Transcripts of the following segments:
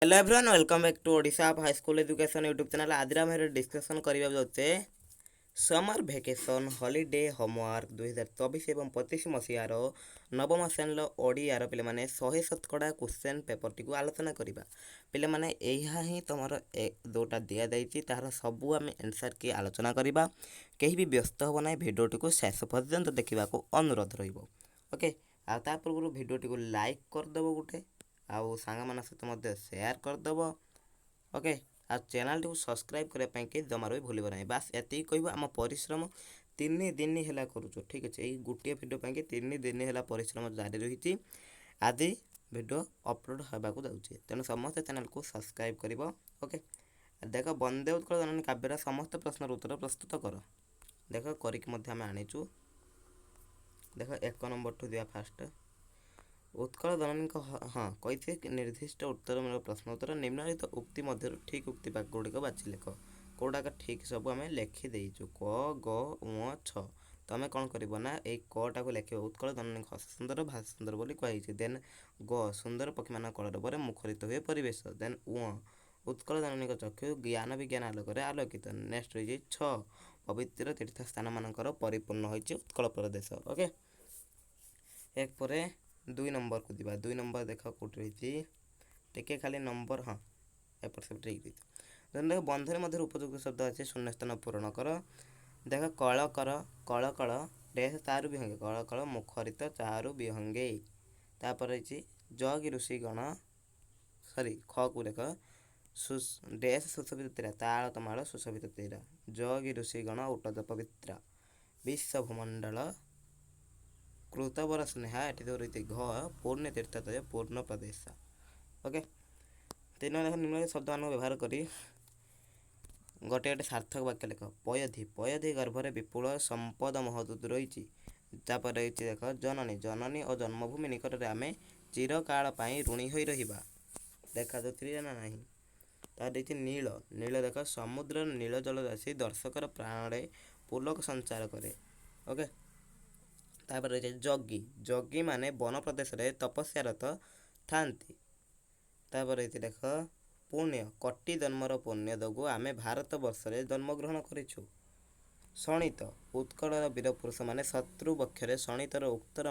Hello everyone, welcome back to Odisha High School Education YouTube channel. ଆଜିର ଆମେ discussion କରିବାକୁ ଯାଉଛେ ସମର୍ ଭେକେସନ୍ ହଲିଡେ ହୋମୱାର୍କ 2024 ଏବଂ 25 ମସିହାର ନବମ ଶ୍ରେଣୀର ଓଡ଼ିଆର ପିଲାମାନେ 100 ଶତକଡ଼ା କ୍ୱେଶ୍ଚନ୍ ପେପରଟିକୁ ଆଲୋଚନା କରିବା। ପିଲାମାନେ, ଏହା ହିଁ ତୁମର ଯେଉଁଟା ଦିଆଯାଇଛି, ତାହାର ସବୁ ଆମେ ଆନ୍ସର୍ କି ଆଲୋଚନା କରିବା। କେହି ବି ବ୍ୟସ୍ତ ହେବ ନାହିଁ, ଭିଡ଼ିଓଟିକୁ ଶେଷ ପର୍ଯ୍ୟନ୍ତ ଦେଖିବାକୁ ଅନୁରୋଧ ରହିବ। ଓକେ, ଆଉ ତା ପୂର୍ବରୁ ଭିଡ଼ିଓଟିକୁ ଲାଇକ୍ କରିଦେବ ଗୋଟେ, ଆଉ ସାଙ୍ଗମାନଙ୍କ ସହିତ ମଧ୍ୟ ସେୟାର କରିଦେବ। ଓକେ, ଆଉ ଚ୍ୟାନେଲଟିକୁ ସବସ୍କ୍ରାଇବ୍ କରିବା ପାଇଁ କି ଜମାରୁ ବି ଭୁଲିବ ନାହିଁ। ବାସ୍, ଏତିକି କହିବ। ଆମ ପରିଶ୍ରମ 3 ଦିନ ହେଲା କରୁଛୁ, ଠିକ୍ ଅଛି? ଏଇ ଗୋଟିଏ ଭିଡ଼ିଓ ପାଇଁକି 3 ଦିନ ହେଲା ପରିଶ୍ରମ ଜାରି ରହିଛି। ଆଜି ଭିଡ଼ିଓ ଅପଲୋଡ଼ ହେବାକୁ ଯାଉଛି, ତେଣୁ ସମସ୍ତେ ଚ୍ୟାନେଲକୁ ସବସ୍କ୍ରାଇବ୍ କରିବ। ଓକେ, ଦେଖ, ବନ୍ଦେ ଉତ୍କଳ ଜନନୀ କାବ୍ୟର ସମସ୍ତ ପ୍ରଶ୍ନର ଉତ୍ତର ପ୍ରସ୍ତୁତ କର। ଦେଖ, କରିକି ମଧ୍ୟ ଆମେ ଆଣିଛୁ। ଦେଖ, 1 ନମ୍ବରଠୁ ଦିଆ ଫାଷ୍ଟ। ଉତ୍କଳ ଜନନୀଙ୍କ, ହଁ, କହିଛି ନିର୍ଦ୍ଦିଷ୍ଟ ଉତ୍ତର ପ୍ରଶ୍ନ ଉତ୍ତର। ନିମ୍ନଲିଖିତ ଉକ୍ତି ମଧ୍ୟରୁ ଠିକ୍ ଉକ୍ତି ବାକ୍ୟ ଗୁଡ଼ିକ ବାଛି ଲେଖ। କେଉଁଟାକ ଠିକ୍, ସବୁ ଆମେ ଲେଖିଦେଇଛୁ, କ, ଗ, ଉଁ, ଛ। ତମେ କ'ଣ କରିବ ନା, ଏଇ କଟାକୁ ଲେଖିବ। ଉତ୍କଳ ଜନନୀଙ୍କ ହସ ସୁନ୍ଦର, ଭାଷା ସୁନ୍ଦର ବୋଲି କୁହାଯାଇଛି। ଦେନ୍ ଗ, ସୁନ୍ଦର ପକ୍ଷୀମାନଙ୍କ କଳରବରେ ମୁଖରିତ ହୁଏ ପରିବେଶ। ଦେନ୍ ଉଁ, ଉତ୍କଳ ଜନନୀଙ୍କ ଚକ୍ଷୁ ଜ୍ଞାନ ବିଜ୍ଞାନ ଆଲୋକରେ ଆଲୋକିତ। ନେକ୍ସଟ ରହିଛି ଛ, ପବିତ୍ର ତୀର୍ଥସ୍ଥାନମାନଙ୍କର ପରିପୂର୍ଣ୍ଣ ହୋଇଛି ଉତ୍କଳ ପ୍ରଦେଶ। ଓକେ, ଏକ ପରେ 2 ନମ୍ବରକୁ ଯିବା। 2 ନମ୍ବର ଦେଖ କେଉଁଠି ରହିଛି, ଟିକେ ଖାଲି ନମ୍ବର, ହଁ, ଏପଟ ସେପଟ ହେଇକି। ଦେଖ, ବନ୍ଧନୀ ମଧ୍ୟରେ ଉପଯୁକ୍ତ ଶବ୍ଦ ଅଛି, ଶୂନ୍ୟସ୍ଥାନ ପୂରଣ କର। ଦେଖ, କଳ କର, କଳ କଳ ଡେସ୍ ଚାରୁ ବିହଙ୍ଗେ, କଳ କଳ ମୁଖରିତ ଚାରୁ ବିହଙ୍ଗେ। ତାପରେ ରହିଛି ଜଗି ଋଷିଗଣ, ସରି, ଖକୁ ଦେଖ, ଡେସ୍ ସୁଶୋଭିତ ତୀରା, ତାଳ ତମାଳ ସୁଶୋଭିତ ତୀରା, ଜଗି ଋଷିଗଣ ଉଟଜ ପବିତ୍ର ବିଶ୍ୱ ଭୂମଣ୍ଡଳ କୃତବର ସ୍ନେହା। ଏଠି ଯେଉଁ ରହିଛି ଘ, ପୂର୍ଣ୍ଣ ତୀର୍ଥତୟ ପୂର୍ଣ୍ଣ ପ୍ରଦେଶ। ଓକେ, ତିନି ଦେଖ, ନିମ୍ନଲିଖିତ ଶବ୍ଦମାନଙ୍କୁ ବ୍ୟବହାର କରି ଗୋଟେ ଗୋଟେ ସାର୍ଥକ ବାକ୍ୟ ଲେଖ। ପୟୋଧି, ପୟୋଧି ଗର୍ଭରେ ବିପୁଳ ସମ୍ପଦ ମହଜୁଦ ରହିଛି। ତାପରେ ରହିଛି ଦେଖ, ଜନନୀ, ଜନନୀ ଓ ଜନ୍ମଭୂମି ନିକଟରେ ଆମେ ଚିରକାଳ ପାଇଁ ଋଣୀ ହୋଇ ରହିବା। ଦେଖାଯାଉଛି ନା ନାହିଁ? ତାପରେ ଦେଇଛି ନୀଳ, ନୀଳ ଦେଖ, ସମୁଦ୍ରର ନୀଳ ଜଳରାଶି ଦର୍ଶକର ପ୍ରାଣରେ ପୁଲକ ସଞ୍ଚାର କରେ। ଓକେ, ତାପରେ ରହିଛି ଯଜ୍ଞୀ, ଯଜ୍ଞୀ ମାନେ ବନ ପ୍ରଦେଶରେ ତପସ୍ୟାରତ ଥାନ୍ତି। ତାପରେ ରହିଛି ଦେଖ, ପୁଣ୍ୟ, କୋଟି ଜନ୍ମର ପୁଣ୍ୟ ଯୋଗୁଁ ଆମେ ଭାରତ ବର୍ଷରେ ଜନ୍ମଗ୍ରହଣ କରିଛୁ। ଶୋଣିତ, ଉତ୍କଳର ବୀରପୁରୁଷମାନେ ଶତ୍ରୁ ବକ୍ଷରେ ଶୋଣିତର ଉତ୍ତର,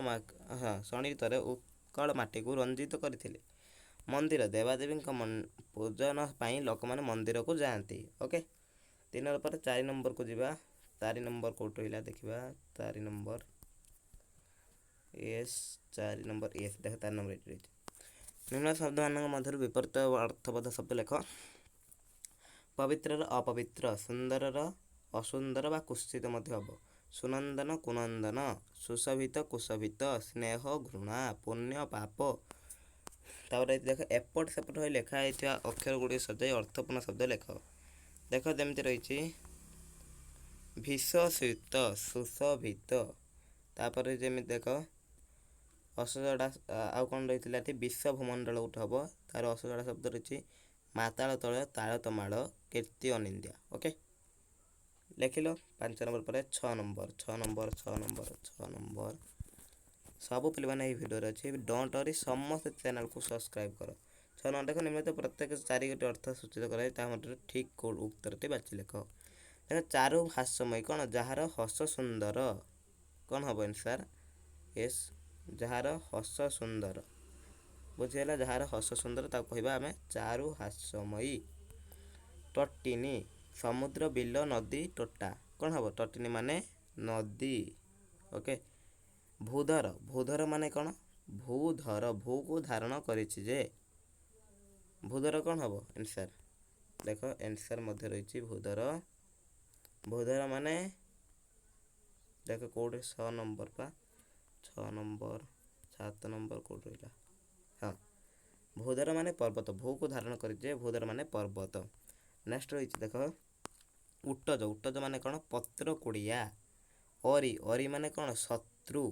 ହଁ, ଶୋଣିତରେ ଉତ୍କଳ ମାଟିକୁ ରଞ୍ଜିତ କରିଥିଲେ। ମନ୍ଦିର, ଦେବାଦେବୀଙ୍କ ପୂଜନ ପାଇଁ ଲୋକମାନେ ମନ୍ଦିରକୁ ଯାଆନ୍ତି। ଓକେ, 3 ପରେ 4 ନମ୍ବରକୁ ଯିବା। 4 ନମ୍ବର କେଉଁଠି ରହିଲା ଦେଖିବା। 4 ନମ୍ବର, ୟେସ୍, 4 ନମ୍ବର, ୟେସ୍। ଦେଖ, 4 ନମ୍ବର ଏଠି ରହିଛି। ନିମ୍ନ ଶବ୍ଦମାନଙ୍କ ମଧ୍ୟରୁ ବିପରୀତ ଅର୍ଥବୋଧ ଶବ୍ଦ ଲେଖ। ପବିତ୍ରର ଅପବିତ୍ର, ସୁନ୍ଦରର ଅସୁନ୍ଦର ବା କୁତ୍ସିତ ମଧ୍ୟ ହେବ, ସୁନନ୍ଦନ କୁନନ୍ଦନ, ସୁଶୋଭିତ କୁଶୋଭିତ, ସ୍ନେହ ଘୃଣା, ପୁଣ୍ୟ ପାପ। ତାପରେ ଦେଖ, ଏପଟ ସେପଟ ହୋଇ ଲେଖା ହେଇଥିବା ଅକ୍ଷର ଗୁଡ଼ିକ ସଜାଇ ଅର୍ଥପୂର୍ଣ୍ଣ ଶବ୍ଦ ଲେଖ। ଦେଖ, ଯେମିତି ରହିଛି ଭୀଷଶୀତ, ସୁଶୋଭିତ। ତାପରେ ଯେମିତି ଦେଖ, ଅସଜଡ଼ା, ଆଉ କ'ଣ ରହିଥିଲା ଏଠି? ବିଶ୍ୱ ଭୂମଣ୍ଡଳ ଗୋଟେ ହେବ, ତାର ଅସଜଡ଼ା ଶବ୍ଦ ରହିଛି ମାତାଳ ତଳ, ତାଳ ତମାଳ, କୀର୍ତ୍ତି ଅନିନ୍ଦ୍ୟା। ଓକେ, ଲେଖିଲ? 5 ନମ୍ବର ପରେ 6 ନମ୍ବର, 6 ନମ୍ବର, 6 ନମ୍ବର, 6 ନମ୍ବର। ସବୁ ପିଲାମାନେ ଏହି ଭିଡ଼ିଓରେ ଅଛି। Don't worry, ସମସ୍ତେ ଚ୍ୟାନେଲକୁ ସବସ୍କ୍ରାଇବ୍ କର। 6 ନମ୍ବର ଦେଖ, ନିମ୍ନିତ ପ୍ରତ୍ୟେକ ଚାରିଗୋଟି ଅର୍ଥ ସୂଚିତ କରାଯାଇ ତାହା ମଧ୍ୟରୁ ଠିକ୍ ଉତ୍ତରଟି ବାଛି ଲେଖ। ଦେଖ, ଚାରୁ ହାସ୍ୟମୟୀ କ'ଣ? ଯାହାର ହସ ସୁନ୍ଦର। କ'ଣ ହେବ ଆନ୍ସର୍? ୟେସ୍, ଯାହାର ହସ ସୁନ୍ଦର। ବୁଝିହେଲା? ଯାହାର ହସ ସୁନ୍ଦର, ତାକୁ କହିବା ଆମେ ଚାରୁ ହାସ୍ୟମୟୀ। ତଟିନୀ, ସମୁଦ୍ର, ବିଲ, ନଦୀ, ତୋଟା। କ'ଣ ହେବ? ତଟିନୀ ମାନେ ନଦୀ। ଓକେ, ଭୂଧର, ଭୂଧର ମାନେ କ'ଣ? ଭୂଧର, ଭୂକୁ ଧାରଣ କରିଛି ଯେ, ଭୂଧର କ'ଣ ହେବ ଆନ୍ସର୍? ଦେଖ, ଆନ୍ସର୍ ମଧ୍ୟ ରହିଛି ଭୂଧର। ଭୂଧର ମାନେ ଦେଖ କେଉଁଠି, 6 ନମ୍ବର ପା, 6 ନମ୍ବର, 7 ନମ୍ବର କେଉଁଠି ରହିଲା? ହଁ, ଭୂଧର ମାନେ ପର୍ବତ। ଭୂକୁ ଧାରଣ କରିଛି, ଭୂଧର ମାନେ ପର୍ବତ। ନେକ୍ସଟ ରହିଛି ଦେଖ, ଉଟଜ, ଉଟଜ ମାନେ କ'ଣ? ପତ୍ର କୁଡ଼ିଆ। ଅରି, ଅରି ମାନେ କ'ଣ? ଶତ୍ରୁ।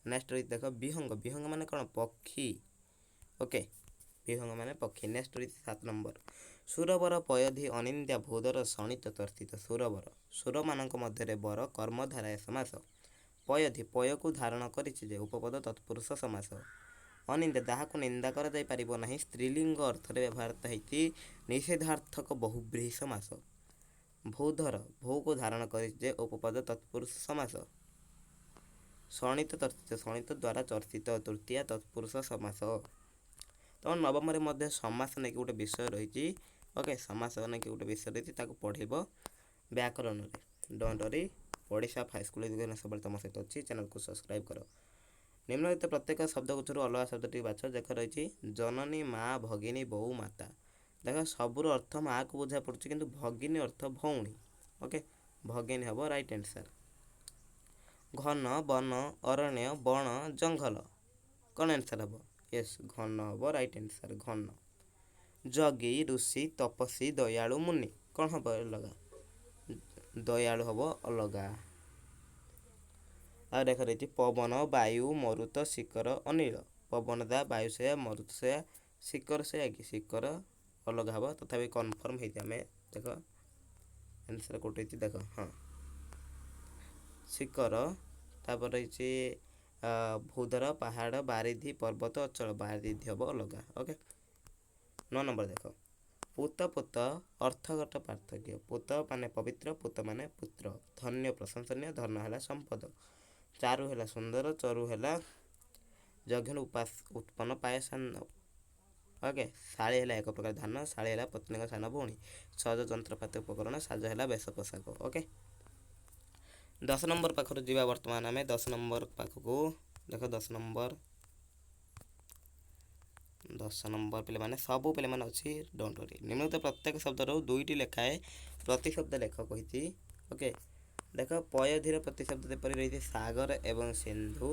ନେକ୍ସଟ ରହିଛି ଦେଖ, ବିହଙ୍ଗ, ବିହଙ୍ଗ ମାନେ କ'ଣ? ପକ୍ଷୀ। ଓକେ, ବିହଙ୍ଗ ମାନେ ପକ୍ଷୀ। ନେକ୍ସଟ ରହିଛି 7 ନମ୍ବର, ସୁରବର, ପୟୋଧି, ଅନିନ୍ଦ୍ୟା, ଭୂଧର, ଶୋଣିତ, ତର୍ଷିତ। ସୁରବର, ସୁରମାନଙ୍କ ମଧ୍ୟରେ ବର, କର୍ମଧାରୟ ସମାସ। ପୟୋଧି, ପୟକୁ ଧାରଣ କରିଛି ଯେ, ଉପପଦ ତତ୍ପୁରୁଷ ସମାସ। ଅନିନ୍ଦା, ଯାହାକୁ ନିନ୍ଦା କରାଯାଇପାରିବ ନାହିଁ, ସ୍ତ୍ରୀଲିଙ୍ଗ ଅର୍ଥରେ ବ୍ୟବହୃତ ହେଇଛି, ନିଷେଧାର୍ଥକ ବହୁବ୍ରୀହି ସମାସ। ଭୂଧର, ଭୂକୁ ଧାରଣ କରିଛି ଯେ ଉପପଦ, ତତ୍ପୁରୁଷ ସମାସ। ଶଣିତ ଚର୍ଚ୍ଚିତ, ଶଣିତ ଦ୍ୱାରା ଚର୍ଚ୍ଚିତ, ତୃତୀୟା ତତ୍ପୁରୁଷ ସମାସ। ତମ ନବମରେ ମଧ୍ୟ ସମାସ ନେଇକି ଗୋଟେ ବିଷୟ ରହିଛି। ଓକେ, ସମାସ ନେଇକି ଗୋଟେ ବିଷୟ ରହିଛି, ତାକୁ ପଢ଼ିବ ବ୍ୟାକରଣରେ। Don't worry, Odisha high school education ସବୁବେଳେ ତୁମ ସହିତ ଅଛି। ଚ୍ୟାନେଲକୁ ସବସ୍କ୍ରାଇବ୍ କର। ନିମ୍ନଲିଖିତ ପ୍ରତ୍ୟେକ ଶବ୍ଦଗୁଚ୍ଛରୁ ଅଲଗା ଶବ୍ଦଟି ବାଛ। ଦେଖ, ରହିଛି ଜନନୀ, ମା, ଭଗିନୀ, ବୋଉ, ମାତା। ଦେଖ, ସବୁର ଅର୍ଥ ମାଆକୁ ବୁଝା ପଡ଼ୁଛି, କିନ୍ତୁ ଭଗିନୀ ଅର୍ଥ ଭଉଣୀ। ଓକେ, ଭଗିନୀ ହେବ ରାଇଟ୍ ଆନ୍ସର୍। ଘନ, ବନ, ଅରଣ୍ୟ, ବଣ, ଜଙ୍ଗଲ, କ'ଣ ଆନ୍ସର୍ ହେବ? ୟେସ୍, ଘନ ହେବ ରାଇଟ୍ ଆନ୍ସର୍, ଘନ। ଯୋଗୀ, ଋଷି, ତପସ୍ୱୀ, ଦୟାଳୁ, ମୁନି, କ'ଣ ହେବ ଅଲଗା? ଦୟାଳୁ ହେବ ଅଲଗା। ଆଉ ଦେଖ, ରହିଛି ପବନ, ବାୟୁ, ମରୁତ, ଶିଖର, ଅନିଳ। ପବନ ଦା, ବାୟୁ ସେୟା, ମରୁତ ସେୟା, ଶିଖର ସେୟା କି ଶିଖର ଅଲଗା ହେବ? ତଥାପି କନଫର୍ମ ହେଇଛି ଆମେ। ଦେଖ, ଆନ୍ସର୍ କେଉଁଠି ହେଇଛି ଦେଖ। ହଁ, ଶିଖର। ତାପରେ ରହିଛି ଭୂଧର, ପାହାଡ଼, ବାରିଧି, ପର୍ବତ, ଅଚଳ। ବାରିଧି ହେବ ଅଲଗା। ଓକେ, 9 ନମ୍ବର ଦେଖ। ପୁତ ପୁତ ଅର୍ଥଗତ ପାର୍ଥକ୍ୟ। ପୁତ ମାନେ ପବିତ୍ର, ପୁତ ମାନେ ପୁତ୍ର। ଧନ୍ୟ ପ୍ରଶଂସନୀୟ, ଧନ ହେଲା ସମ୍ପଦ। ଚାରୁ ହେଲା ସୁନ୍ଦର, ଚରୁ ହେଲା ଯଜ୍ଞ ଉତ୍ପନ୍ନ ପାୟସାନ୍ନ। ଓକେ, ଶାଳି ହେଲା ଏକ ପ୍ରକାର ଧାନ, ଶାଳି ହେଲା ପତ୍ନୀଙ୍କ ସାନ ଭଉଣୀ। ସଜ ଯନ୍ତ୍ରପାତି ଉପକରଣ, ସାଜ ହେଲା ବେଶ ପୋଷାକ। ଓକେ, 10 ନମ୍ବର ପାଖରୁ ଯିବା ବର୍ତ୍ତମାନ ଆମେ 10 ନମ୍ବର ପାଖକୁ। ଦେଖ, 10 ନମ୍ବର, 10 ନମ୍ବର ପିଲାମାନେ, ସବୁ ପିଲାମାନେ ଅଛି, don't worry. ନିମ୍ନଲିଖିତ ପ୍ରତ୍ୟେକ ଶବ୍ଦରୁ 2ଟି ଲେଖାଏଁ ପ୍ରତିଶବ୍ଦ ଲେଖ କହିଛି। ଓକେ, ଦେଖ, ପୟୋଧିର ପ୍ରତିଶବ୍ଦ ଯେପରି ରହିଛି ସାଗର ଏବଂ ସିନ୍ଧୁ,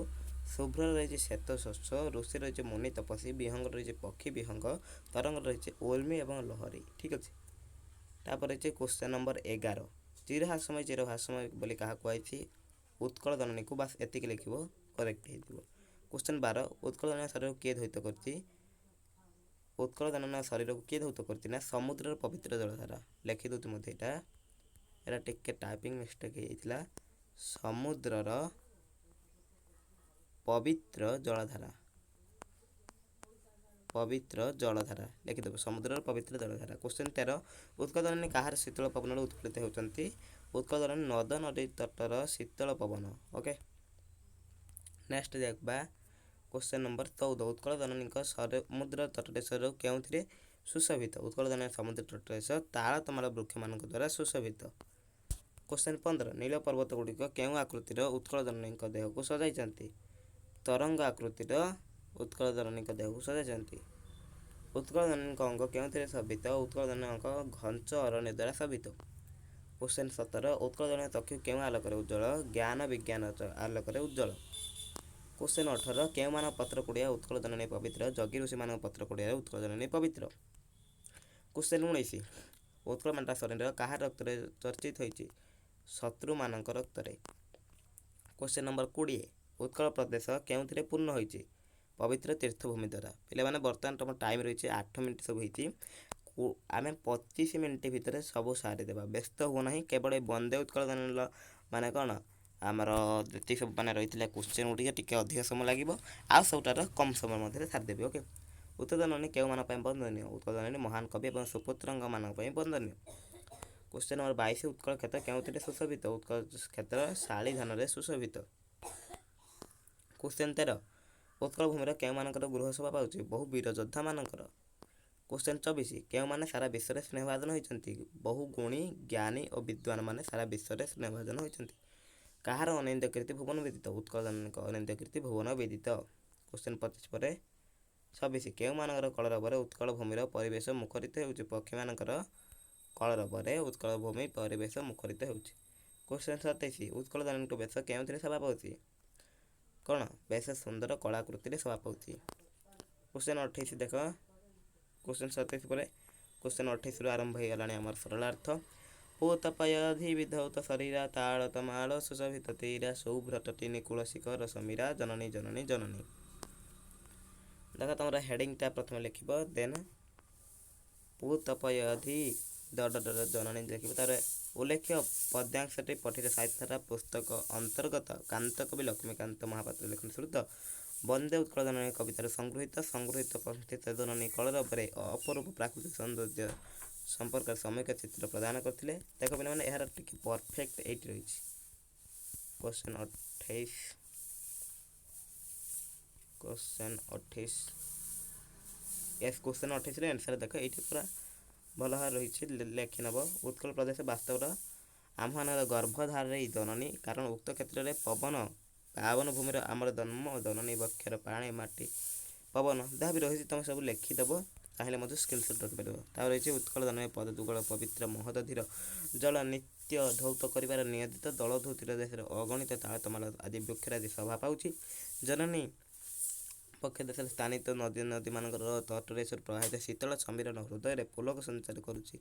ଶୁଭ୍ର ରହିଛି ଶ୍ଵେତ ଶସ୍ୟ, ଋଷି ରହିଛି ମୁନି ତପସ୍ୱୀ, ବିହଙ୍ଗ ରହିଛି ପକ୍ଷୀ ବିହଙ୍ଗ, ତରଙ୍ଗ ରହିଛି ଉର୍ମି ଏବଂ ଲହରୀ। ଠିକ୍ ଅଛି, ତାପରେ ରହିଛି କ୍ୱେଶ୍ଚନ୍ ନମ୍ବର 11। ଚିରହାସ୍ୟମୟ, ଚିରଭାସ୍ୟମୟ ବୋଲି କାହାକୁ କୁହାଯାଇଛି? ଉତ୍କଳ ଜନନୀକୁ। ବାସ୍, ଏତିକି ଲେଖିବ, କରେକ୍ଟ ହେଇଯିବ। କ୍ୱେଶ୍ଚନ୍ 12, ଉତ୍କଳ ଜନନୀ ଶରୀରକୁ କିଏ ଧୌତ କରିଛି? ଉତ୍କଳ ଜନନୀ ଶରୀରକୁ କିଏ ଧୌତ କରିଛି ନା ସମୁଦ୍ରର ପବିତ୍ର ଜଳଧାରା। ଲେଖିଦେଉଛି ମଧ୍ୟ ଏଇଟା, ଏଇଟା ଟିକେ ଟାଇପିଂ ମିଷ୍ଟେକ୍ ହେଇଯାଇଥିଲା। ସମୁଦ୍ରର ପବିତ୍ର ଜଳଧାରା, ପବିତ୍ର ଜଳଧାରା ଲେଖିଦେବ, ସମୁଦ୍ରର ପବିତ୍ର ଜଳଧାରା। କ୍ୱେଶ୍ଚନ୍ 13, ଉତ୍କଳ ଜନନୀ କାହାର ଶୀତଳ ପବନରେ ଉତ୍ଫୁଲ୍ଲିତ ହେଉଛନ୍ତି? ଉତ୍କଳ ଜନନୀ ନଦ ନଦୀ ତଟର ଶୀତଳ ପବନ। ଓକେ, ନେକ୍ସଟ ଦେଖିବା କ୍ୱେଶ୍ଚନ୍ ନମ୍ବର 14। ଉତ୍କଳ ଜନନୀଙ୍କ ସମୁଦ୍ର ତଟଦେଶର କେଉଁଥିରେ ସୁଶୋଭିତ? ଉତ୍କଳ ଜନନୀ ସମୁଦ୍ର ତଟଦେଶ ତାଳ ତମାଳ ବୃକ୍ଷମାନଙ୍କ ଦ୍ୱାରା ସୁଶୋଭିତ। କ୍ୱେଶ୍ଚନ୍ 15, ନୀଳ ପର୍ବତ ଗୁଡ଼ିକ କେଉଁ ଆକୃତିର ଉତ୍କଳ ଜନନୀଙ୍କ ଦେହକୁ ସଜାଇଛନ୍ତି? ତରଙ୍ଗ ଆକୃତିର ଉତ୍କଳ ଜନନୀଙ୍କ ଦେହକୁ ସଜାଇଛନ୍ତି। ଉତ୍କଳ ଜନନୀଙ୍କ ଅଙ୍ଗ କେଉଁଥିରେ ଶୋଭିତ? ଉତ୍କଳ ଜନନୀଙ୍କ ଘଞ୍ଚ ଅରଣ୍ୟ ଦ୍ୱାରା ଶୋଭିତ। କ୍ୱେଶ୍ଚନ୍ 17, ଉତ୍କଳ ଜନନୀ ଚକ୍ଷୁ କେଉଁ ଆଲୋକରେ ଉଜ୍ଜଳ? ଜ୍ଞାନ ବିଜ୍ଞାନ ଆଲୋକରେ ଉଜ୍ଜଳ। କ୍ୱେଶ୍ଚନ୍ 18, କେଉଁମାନଙ୍କ ପତ୍ର କୁଡ଼ିଆ ଉତ୍କଳ ଜନନୀ ପବିତ୍ର? ଯୋଗୀ ଋଷିମାନଙ୍କ ପତ୍ର କୁଡ଼ିଆରେ ଉତ୍କଳ ଜନନୀ ପବିତ୍ର। କ୍ୱେଶ୍ଚନ୍ 19, ଉତ୍କଳ ମାତା ଶରୀର କାହା ରକ୍ତରେ ଚର୍ଚ୍ଚିତ ହୋଇଛି? ଶତ୍ରୁମାନଙ୍କ ରକ୍ତରେ। କ୍ୱେଶ୍ଚନ୍ ନମ୍ବର 20, ଉତ୍କଳ ପ୍ରଦେଶ କେଉଁଥିରେ ପୂର୍ଣ୍ଣ ହୋଇଛି? ପବିତ୍ର ତୀର୍ଥଭୂମି ଦ୍ୱାରା। ପିଲାମାନେ, ବର୍ତ୍ତମାନ ତୁମ ଟାଇମ୍ ରହିଛି 8 ମିନିଟ୍ ସବୁ ହେଇଛି, ଆମେ 25 ମିନିଟ୍ ଭିତରେ ସବୁ ସାରିଦେବା, ବ୍ୟସ୍ତ ହୁଅ ନାହିଁ। କେବଳ ଏ ବନ୍ଦେ ଉତ୍କଳ ଜନନୀର ମାନେ କ'ଣ ଆମର ଯେତିକି ସବୁ ମାନେ ରହିଥିଲା କ୍ୱେଶ୍ଚନ୍ ଗୁଡ଼ିକ ଟିକେ ଅଧିକ ସମୟ ଲାଗିବ, ଆଉ ସବୁଟାର କମ୍ ସମୟ ମଧ୍ୟରେ ସାରିଦେବି। ଓକେ, ଉତ୍କଳ ଜନନୀ କେଉଁମାନଙ୍କ ପାଇଁ ବନ୍ଦନୀୟ? ଉତ୍କଳ ଜନନୀ ମହାନ କବି ଏବଂ ସୁପୁତ୍ରଙ୍କ ମାନଙ୍କ ପାଇଁ ବନ୍ଦନୀୟ। କ୍ୱେଶ୍ଚନ୍ ନମ୍ବର 22, ଉତ୍କଳ କ୍ଷେତ୍ର କେଉଁଥିରେ ସୁଶୋଭିତ? ଉତ୍କଳ କ୍ଷେତ୍ର ଶାଳି ଧାନରେ ସୁଶୋଭିତ। କ୍ୱେଶ୍ଚନ୍ 13, ଉତ୍କଳ ଭୂମିର କେଉଁମାନଙ୍କର ଗୃହ ଶୋଭା ପାଉଛି? ବହୁ ବୀର ଯୋଦ୍ଧାମାନଙ୍କର। କ୍ୱେଶ୍ଚନ୍ 24, କେଉଁମାନେ ସାରା ବିଶ୍ୱରେ ସ୍ନେହଭାଜନ ହୋଇଛନ୍ତି? ବହୁ ଗୁଣୀ ଜ୍ଞାନୀ ଓ ବିଦ୍ୱାନ ମାନେ ସାରା ବିଶ୍ୱରେ ସ୍ନେହଭାଜନ ହୋଇଛନ୍ତି। କାହାର ଅନିନ୍ଦ୍ୟ କୀର୍ତ୍ତି ଭୁବନ ବିଦିତ? ଉତ୍କଳ ଜନନୀଙ୍କ ଅନିନ୍ଦ୍ୟ କୀର୍ତ୍ତି ଭୁବନ ବିଦିତ। କ୍ୱେଶ୍ଚନ୍ 25 ପରେ 26, କେଉଁମାନଙ୍କର କଳରବରେ ଉତ୍କଳ ଭୂମିର ପରିବେଶ ମୁଖରିତ ହେଉଛି? ପକ୍ଷୀମାନଙ୍କର କଳରବରେ ଉତ୍କଳ ଭୂମି ପରିବେଶ ମୁଖରିତ ହେଉଛି। କ୍ୱେଶ୍ଚନ୍ 27, ଉତ୍କଳ ଜନନୀଙ୍କ ବେଶ କେଉଁଥିରେ ଶୋଭା ପାଉଛି? କ'ଣ ବେଶ ସୁନ୍ଦର କଳାକୃତିରେ ଶୋଭା ପାଉଛି। କ୍ୱେଶ୍ଚନ୍ 28 ଦେଖ, କ୍ୱେଶ୍ଚନ୍ 27 ପରେ କ୍ୱେଶ୍ଚନ୍ 28ରୁ ଆରମ୍ଭ ହେଇଗଲାଣି ଆମର ସରଳାର୍ଥ। ପୂତପୟଧି ବିଧୌତ ଶରୀରା ତାଳ ତମାଳ ସୁଶୋଭିତ ତୀରା ଶୁଭ୍ର ତଟିନୀ କୂଳ ଶିଖର ସମୀରା ଜନନୀ ଜନନୀ ଜନନୀ। ଦେଖ, ତମର ହେଡ଼ିଂଟା ପ୍ରଥମେ ଲେଖିବ, ଦେନ୍ ପୂତପୟଧି ଦ ଦ ଦ ଜନନୀ ଲେଖିବ। ତାପରେ ଉଲ୍ଲେଖ୍ୟ ପଦ୍ୟାଂଶଟି ପଠିତ ସାହିତ୍ୟଧାରା ପୁସ୍ତକ ଅନ୍ତର୍ଗତ କାନ୍ତକବି ଲକ୍ଷ୍ମୀକାନ୍ତ ମହାପାତ୍ର ଲେଖନୀ ଶ୍ରୁତ ବନ୍ଦେ ଉତ୍କଳ ଜନନୀ କବିତାରୁ ସଂଗୃହୀତ। ସଂଗୃହୀତ ପଂକ୍ତି ଜନନୀ କଳରବରେ ଅପରୂପ ପ୍ରାକୃତିକ ସୌନ୍ଦର୍ଯ୍ୟ ସମ୍ପର୍କରେ ସମ୍ୟକ ଚିତ୍ର ପ୍ରଦାନ କରିଥିଲେ। ଦେଖ ପିଲାମାନେ, ଏହାର ଟିକେ ପରଫେକ୍ଟ ଏଇଠି ରହିଛି। କ୍ୱେଶ୍ଚନ୍ 28, କ୍ୱେଶ୍ଚନ୍ 28, ୟେସ୍, କ୍ୱେଶ୍ଚନ୍ 28ର ଆନ୍ସର୍ ଦେଖ ଏଇଠି ପୁରା ଭଲ ଭାବରେ ରହିଛି, ଲେଖିନେବ। ଉତ୍କଳ ପ୍ରଦେଶ ବାସ୍ତବର ଆମ୍ଭମାନଙ୍କର ଗର୍ଭଧାରରେ ଏଇ ଜନନୀ, କାରଣ ଉକ୍ତ କ୍ଷେତ୍ରରେ ପବନ ପାବନ ଭୂମିର ଆମର ଜନ୍ମ। ଜନନୀ ବକ୍ଷର ପାଣି, ମାଟି, ପବନ ଯାହା ବି ରହିଛି ତୁମେ ସବୁ ଲେଖିଦେବ, ଚାହିଁଲେ ମଧ୍ୟ ସ୍କ୍ରିନସଟ୍ ରଖିପାରିବ। ତାପରେ ରହିଛି ଉତ୍କଳ ଜନନୀ ପଦ ଯୁଗଳ ପବିତ୍ର ମହୋଦଧିର ଜଳ ନିତ୍ୟ ଧୌତ କରିବାର ନିୟୋଜିତ ଦଳଧୌତିର ଦେଶରେ ଅଗଣିତ ତାଳତମାଳ ଆଦି ବୃକ୍ଷରାଜି ଶୋଭା ପାଉଛି। ଜନନୀ ପକ୍ଷ ଦେଶରେ ସ୍ଥାନିତ ନଦୀ ନଦୀମାନଙ୍କର ତଟରେ ଏସବୁ ପ୍ରବାହିତ ଶୀତଳ ସମୀରଣ ହୃଦୟରେ ପୁଲକ ସଞ୍ଚାର କରୁଛି।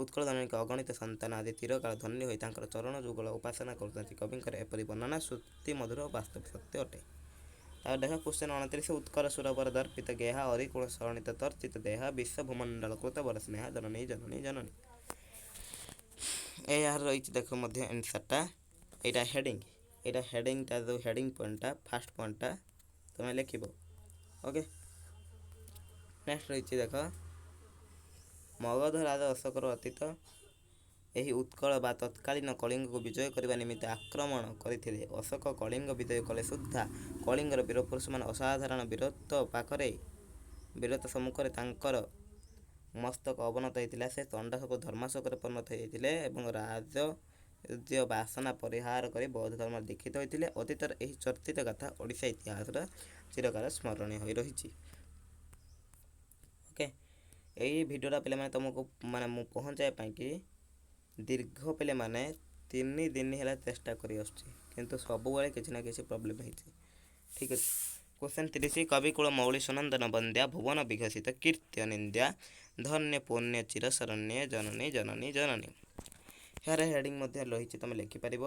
ଉତ୍କଳ ଜନନୀଙ୍କ ଅଗଣିତ ସନ୍ତାନ ଆଦି ଚିରକାଳ ଧନ୍ୟ ହୋଇ ତାଙ୍କର ଚରଣ ଯୁଗଳ ଉପାସନା କରୁଛନ୍ତି। କବିଙ୍କର ଏପରି ବର୍ଣ୍ଣନା ଶ୍ରୁତି ମଧୁର, ବାସ୍ତବ ସତ୍ୟ ଅଟେ। ତାପରେ ଦେଖ କ୍ୱେଶ୍ଚନ୍ 29, ଉତ୍କଳ ସୁରବର ଦର୍ପିତ ଗେହା ଅରିକୁଳ ଶରଣିତ ତର୍ଚିତ ଦେହ ବିଶ୍ୱ ଭୂମଣ୍ଡଳ କୃତ ବର ସ୍ନେହ ଜନନୀ ଜନନୀ ଜନନୀ। ଏହାର ରହିଛି ଦେଖ ମଧ୍ୟ ଆନ୍ସର୍ଟା। ଏଇଟା ହେଡ଼ିଂ, ଏଇଟା ହେଡ଼ିଂଟା, ଯେଉଁ ହେଡ଼ିଂ ପଏଣ୍ଟଟା, ଫାର୍ଷ୍ଟ ପଏଣ୍ଟଟା ତୁମେ ଲେଖିବ। ଓକେ, ନେକ୍ସଟ ରହିଛି ଦେଖ, ମଗଧ ରାଜା ଅଶୋକର ଅତୀତ ଏହି ଉତ୍କଳ ବା ତତ୍କାଳୀନ କଳିଙ୍ଗକୁ ବିଜୟ କରିବା ନିମିତ୍ତ ଆକ୍ରମଣ କରିଥିଲେ। ଅଶୋକ କଳିଙ୍ଗ ବିଜୟ କଲେ ସୁଦ୍ଧା କଳିଙ୍ଗର ବୀରପୁରୁଷମାନେ ଅସାଧାରଣ ବୀରତ୍ୱ ପାଖରେ, ବୀରତ୍ୱ ସମ୍ମୁଖରେ ତାଙ୍କର ମସ୍ତକ ଅବନତ ହୋଇଥିଲା। ସେ ଚଣ୍ଡାଶୋକ ଧର୍ମାଶୋକରେ ପରିଣତ ହୋଇଯାଇଥିଲେ ଏବଂ ରାଜତ୍ୱ ବାସନା ପରିହାର କରି ବୌଦ୍ଧ ଧର୍ମରେ ଦୀକ୍ଷିତ ହୋଇଥିଲେ। ଅତୀତର ଏହି ଚର୍ଚ୍ଚିତ ଗାଥା ଓଡ଼ିଶା ଇତିହାସର ଚିରକାଳ ସ୍ମରଣୀୟ ହୋଇ ରହିଛି। ଓକେ, ଏଇ ଭିଡ଼ିଓଟା ପିଲାମାନେ ତୁମକୁ ମାନେ ମୁଁ ପହଞ୍ଚାଇବା ପାଇଁକି ଦୀର୍ଘ ପିଲାମାନେ 3 ଦିନ ହେଲା ଚେଷ୍ଟା କରି ଆସୁଛି, କିନ୍ତୁ ସବୁବେଳେ କିଛି ନା କିଛି ପ୍ରୋବ୍ଲେମ୍ ହେଇଛି। ଠିକ୍ ଅଛି। କ୍ୱେଶ୍ଚନ୍ 30, କବିକୁଳ ମୌଳି ସୁନନ୍ଦନ ବନ୍ଦ୍ୟା ଭୁବନ ବିକଶିତ କୀର୍ତ୍ତି ନିନ୍ଦ୍ୟା ଧନ୍ୟ ପୁଣ୍ୟ ଚିର ଶରଣ୍ୟ ଜନନୀ ଜନନୀ ଜନନୀ। ଏହାର ହେଡ଼ିଂ ମଧ୍ୟ ରହିଛି, ତୁମେ ଲେଖିପାରିବ।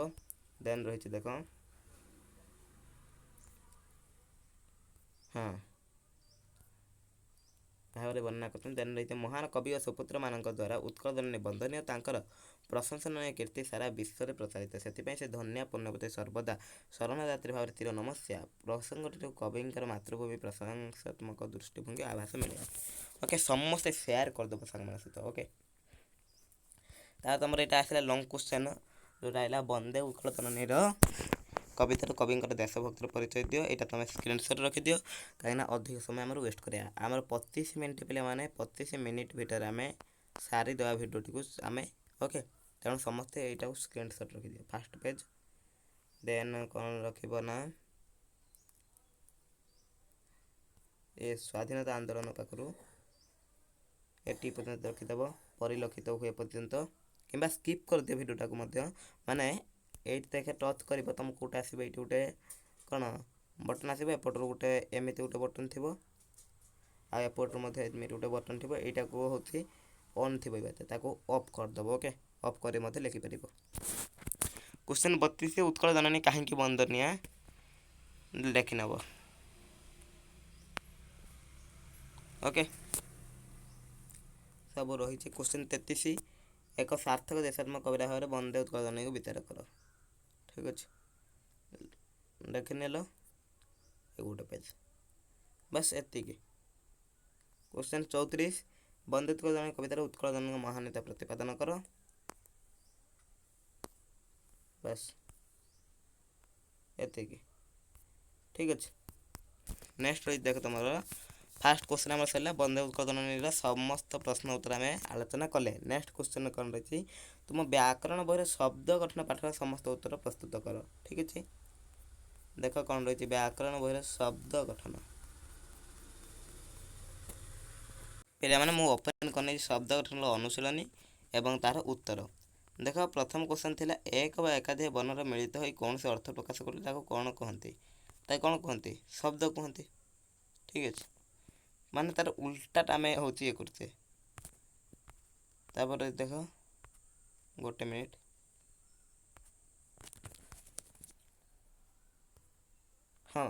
ଦେନ୍ ରହିଛି ଦେଖ, ହଁ, ଭାବରେ ବର୍ଣ୍ଣନା କରୁଛନ୍ତି। ଦେନ୍ ରହିଛି ମହାନ କବି ଓ ସୁପୁତ୍ରମାନଙ୍କ ଦ୍ୱାରା ଉତ୍କଳ ଜନନୀ ବନ୍ଦନୀୟ, ତାଙ୍କର ପ୍ରଶଂସନୀୟ କୀର୍ତ୍ତି ସାରା ବିଶ୍ୱରେ ପ୍ରଚାରିତ। ସେଥିପାଇଁ ସେ ଧନ୍ୟା ପୁଣ୍ୟବତୀ ସର୍ବଦା ଶରଣଯାତ୍ରୀ ଭାବରେ ଚିର ନମସ୍ୟା। ପ୍ରସଙ୍ଗଟିରୁ କବିଙ୍କର ମାତୃଭୂମି ପ୍ରଶଂସାତ୍ମକ ଦୃଷ୍ଟିଭଙ୍ଗୀ ଆଭାସ ମିଳେ। ଓକେ, ସମସ୍ତେ ସେୟାର କରିଦେବ ସାଙ୍ଗମାନଙ୍କ ସହିତ। ଓକେ, ତାପରେ ତୁମର ଏଇଟା ଆସିଲା ଲଙ୍ଗ କ୍ୱେଶ୍ଚନ୍, ଯେଉଁଟା ହେଲା ବନ୍ଦେ ଉତ୍କଳ ଜନନୀର କବିତାରୁ କବିଙ୍କର ଦେଶଭକ୍ତିର ପରିଚୟ ଦିଅ। ଏଇଟା ତୁମେ ସ୍କ୍ରିନସଟ୍ ରଖିଦିଅ, କାହିଁକିନା ଅଧିକ ସମୟ ଆମର ୱେଷ୍ଟ କରିବା। ଆମର 25 ମିନିଟ୍ ପିଲାମାନେ, 25 ମିନିଟ୍ ଭିତରେ ଆମେ ସାରିଦେବା ଭିଡ଼ିଓଟିକୁ ଆମେ। ଓକେ, ତେଣୁ ସମସ୍ତେ ଏଇଟାକୁ ସ୍କ୍ରିନସଟ୍ ରଖିଦିଅ, ଫାଷ୍ଟ ପେଜ୍। ଦେନ୍ କ'ଣ ରଖିବ ନା ଏ ସ୍ୱାଧୀନତା ଆନ୍ଦୋଳନ ପାଖରୁ ଏଠି ପର୍ଯ୍ୟନ୍ତ ରଖିଦେବ, ପରିଲକ୍ଷିତ ହୁଏ ପର୍ଯ୍ୟନ୍ତ, କିମ୍ବା ସ୍କିପ୍ କରିଦିଅ ଭିଡ଼ିଓଟାକୁ ମଧ୍ୟ। ମାନେ ଏଇଠି ଦେଖେ ଟଚ୍ କରିବ, ତୁମକୁ ଗୋଟେ ଆସିବ ଏଇଠି ଗୋଟେ କ'ଣ ବଟନ୍ ଆସିବ, ଏପଟରୁ ଗୋଟେ ଏମିତି ଗୋଟେ ବଟନ୍ ଥିବ, ଆଉ ଏପଟରୁ ମଧ୍ୟ ଏମିତି ଗୋଟେ ବଟନ୍ ଥିବ। ଏଇଟାକୁ ହେଉଛି ଅନ୍ ଥିବ, ଏଇ ତାକୁ ଅଫ୍ କରିଦେବ। ଓକେ, ଅଫ୍ କରି ମଧ୍ୟ ଲେଖିପାରିବ। କ୍ୱେଶ୍ଚନ୍ 32, ଉତ୍କଳ ଜନନୀ କାହିଁକି ବନ୍ଦନୀୟା ଲେଖିନେବ। ଓକେ, ସବୁ ରହିଛି। କ୍ୱେଶ୍ଚନ୍ 33, ଏକ ସାର୍ଥକ ଦେଶାତ୍ମକ କବିତା ଭାବରେ ବନ୍ଦେ ଉତ୍କଳ ଜନନୀକୁ ବିଚାର କର। ଠିକ୍ ଅଛି, ଦେଖିନେଲ ଏ ଗୋଟେ ପେଜ୍, ବାସ୍ ଏତିକି। କ୍ୱେଶ୍ଚନ୍ 34, ବନ୍ଦେ ଉତ୍କଳ ଜନନୀ କବିତାର ଉତ୍କଳ ଜନନୀଙ୍କ ମହାନତା ପ୍ରତିପାଦନ କର। ବାସ୍ ଏତିକି। ଠିକ୍ ଅଛି, ନେକ୍ସଟ ରହିଛି ଦେଖ ତୁମର ଫାର୍ଷ୍ଟ କ୍ୱେଶ୍ଚନ୍ ଆମର ସରିଲା। ବନ୍ଦେ ଉତ୍କଳ ଜନନୀର ସମସ୍ତ ପ୍ରଶ୍ନ ଉତ୍ତର ଆମେ ଆଲୋଚନା କଲେ। ନେକ୍ସଟ କ୍ୱେଶ୍ଚନ୍ କ'ଣ ରହିଛି? ତୁମ ବ୍ୟାକରଣ ବହିର ଶବ୍ଦ ଗଠନ ପାଠର ସମସ୍ତ ଉତ୍ତର ପ୍ରସ୍ତୁତ କର। ଠିକ୍ ଅଛି, ଦେଖ କ'ଣ ରହିଛି ବ୍ୟାକରଣ ବହିର ଶବ୍ଦ ଗଠନ। ପିଲାମାନେ, ମୁଁ ଓପେନ୍ କରିନେଇଛି ଶବ୍ଦ ଗଠନର ଅନୁଶୀଳନୀ ଏବଂ ତାର ଉତ୍ତର। ଦେଖ, ପ୍ରଥମ କ୍ୱେଶ୍ଚନ୍ ଥିଲା ଏକ ବା ଏକାଧିକ ବର୍ଣ୍ଣର ମିଳିତ ହୋଇ କୌଣସି ଅର୍ଥ ପ୍ରକାଶ କଲେ ତାକୁ କ'ଣ କହନ୍ତି? ତାକୁ କ'ଣ କୁହନ୍ତି? ଶବ୍ଦ କୁହନ୍ତି। ଠିକ୍ ଅଛି, ମାନେ ତାର ଉଲ୍ଟାଟା ଆମେ ହେଉଛି ଇଏ କରୁଛେ। ତାପରେ ଦେଖ ଗୋଟେ ମିନିଟ୍, ହଁ,